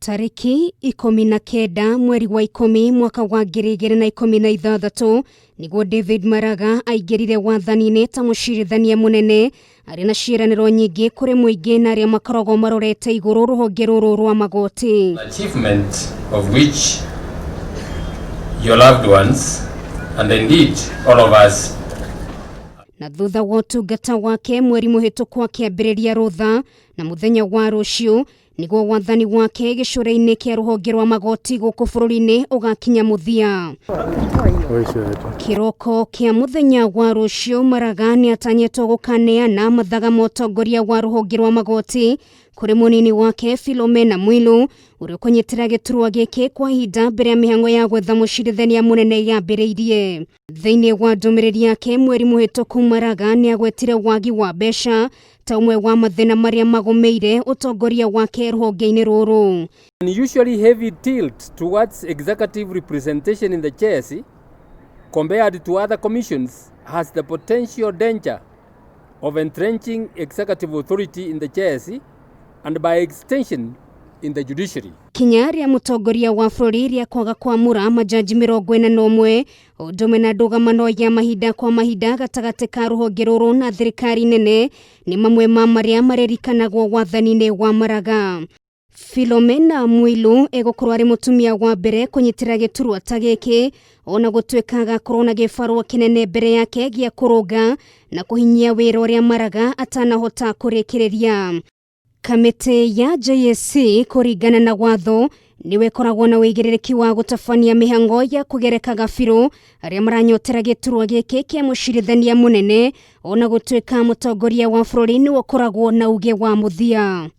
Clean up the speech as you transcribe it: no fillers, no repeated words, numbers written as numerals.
Tarĩki 19 mweri wa 10 mwaka wa 2016 nĩguo David Maraga aingĩrire wathani-inĩ ta mũcirithania mũnene arĩ na ciĩranĩro nyingĩ kũrĩ mũingĩ na arĩa makoragwo marorete igũrũ rũhonge rũrũ rwa magoti. Achievement of which your loved ones and indeed all of us. Na thutha wa ũtungata wake mweri mũhĩtũku akĩambĩrĩria rũtha na mũthenya wa rũciũ nĩguo wathani wake gĩcũrĩ-inĩ kĩa rũhonge rwa magoti gũkũ bũrũri-inĩ ũgakinya mũthia. Kĩroko kĩa mũthenya wa rũciũ Maraga nĩ atanyĩtwo gũkaneana mathaga ma ũtongoria wa rũhonge rwa magoti kũrĩ mũnini wake Philomena Mwilu ũrĩa ũkũnyitĩra gĩturwa gĩkĩ kwa ihinda mbere ya mĩhang'o ya gwetha mũcirithania mũnene yambĩrĩirie. Thĩinĩ wa ndũmĩrĩri yake mweri mũhĩtũku Maraga nĩ agwetire wagi wa mbeca ta ũmwe wa mathĩna marĩa magũmĩire ũtongoria wake rũhonge-inĩ rũrũ. Unusually heavy tilt towards executive representation in the JSC compared to other commissions has the potential danger of entrenching executive authority in the JSC and by extension in the judiciary. Kinya rĩa mũtongoria wa bũrũri rĩa kwaga kwamũra majaji 41 ũndũ ũmwe na ndũgamano ya mahinda kwa mahinda gatagatĩ ka rũhonge rũrũ na thirikari nene nĩ mamwe ma marĩa maririkanagwo wathani-inĩ wa Maraga. Philomena Mwilu egũkorwo arĩ mũtumia wa mbere kũnyitĩra gĩturwa ta gĩkĩ ona gũtuĩka agakorwo na gĩbarũa kĩnene mbere yake gĩa kũrũnga na kũhinyia wĩra ũrĩa Maraga atanahota kũrĩkĩrĩria. Kamĩtĩ ya JSC kũringana na watho nĩwe ĩkoragwo na ũigĩrĩrĩki wa gũtabania mĩhang'o ya kũgereka gabirũ arĩa maranyotera gĩturwa gĩkĩ kĩa mũcirithania mũnene ona gũtuĩka mũtongoria wa bũrũri nĩwe ũkoragwo na uge wa mũthia.